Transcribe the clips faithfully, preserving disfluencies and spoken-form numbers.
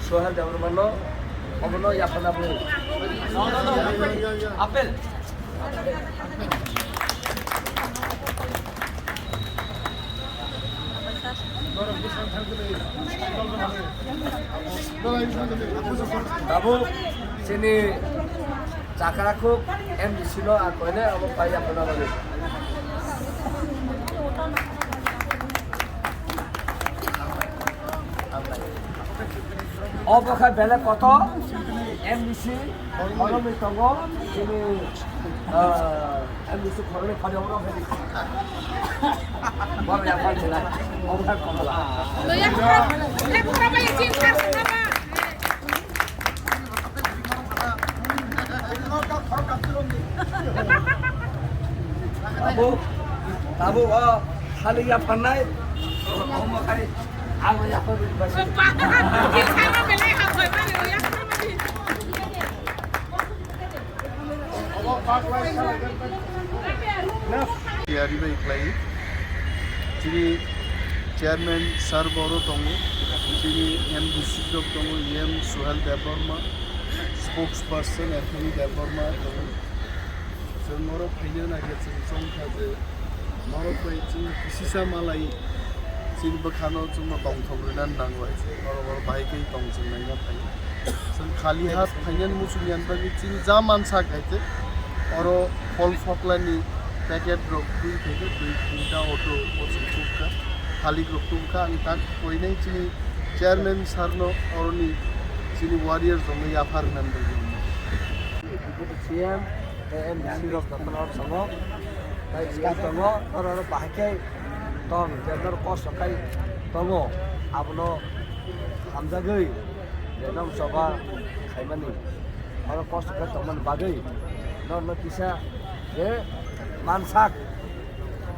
Sohel Debbarmano obono yapharna bui. Apel. Tabuk chini chakrakhuk M D C no ang koine obo pai yapharna bagwi. Obo khe belai kotor M D C khoroknwi tongo, chini, ah, M D C khoroknwi phani obo khe. Borok yaphar chwla, obo khe kotor. Tabuk, tabuk o khali yapharnai, omo khai ang yapharwi basi. Tiyari bai khlai. Chini chairman sir boro tongo, chini M D C rok tongo, E M Suhel Debbarma, spokesperson Anthony Debbarma tongo. Chwng oro phaina nangya chwng chongkha je norok bai chwng kisisa malai chini bwkhano chwngno tongthok rwna nango hai se oro oro bahai khe tong chwng naina phai. Chwng khali ha phainani muchung yan bagwi chini ja mansa khaite oro phol phoklani packet rok twi khaite twi tinta auto o chwng tubkha khalik rok tubkha ang tak koinai chini chairman sir no oroni chini warrior rok no yaphar nan bagwi. Deputy C M, tei M D C rok jotono oro tongo, tei C M tongo, oro oro bahai khe tong, je norok kosto khai tongo, abono hamjagwi je norok choba khaimani, oro kosto khe tongmani bagwi norokno kisa je mansak,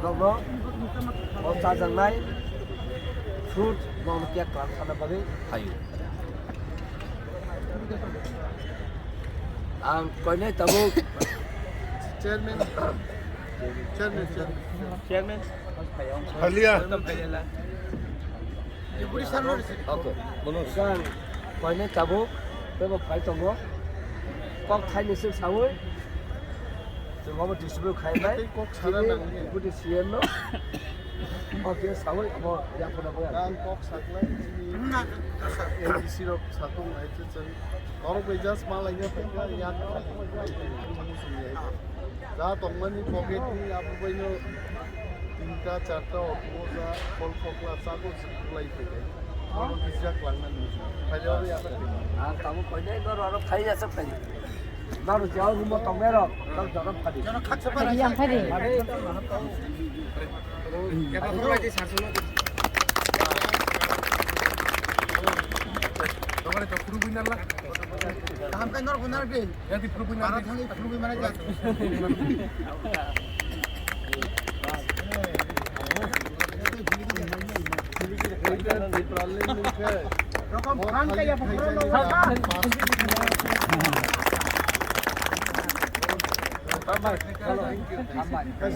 norokno o chajaknai fruit norokno cake khlai sana bagwi phaio. Ang koinai tabuk. Chairman. Chairman, chairman. Chairman. Halia. Okay. Ang koinai tabuk. Tebo phai tongo. Kok thaini sik sawi. Chwng omo distribute khainai. Tei kok sana nangni. Deputy C M no. Okay, sawi omo yapharna bagwi. Ang kok saklai chini M D C rok satung hai se chwng. Norok bai just ma laina phaikha, yak musung ya. Ja tongmani pocket ni abo baino tinta charta auto ja phol phokla chago se kulai phaikai. Norok kisa klangnani musung. Phaile oro yapharna. Ang tamo koinai norok aro phai ya sak phai. Norok jao rumo tongnai rok, norok jora phadi. Yang phadi. Phadi. Kaham kai norok bunar di. Yang di puruk bunar. Para thangwi puruk mana jak. Rokom phan kaya pokro lo. Bye bye. Hello. Bye bye.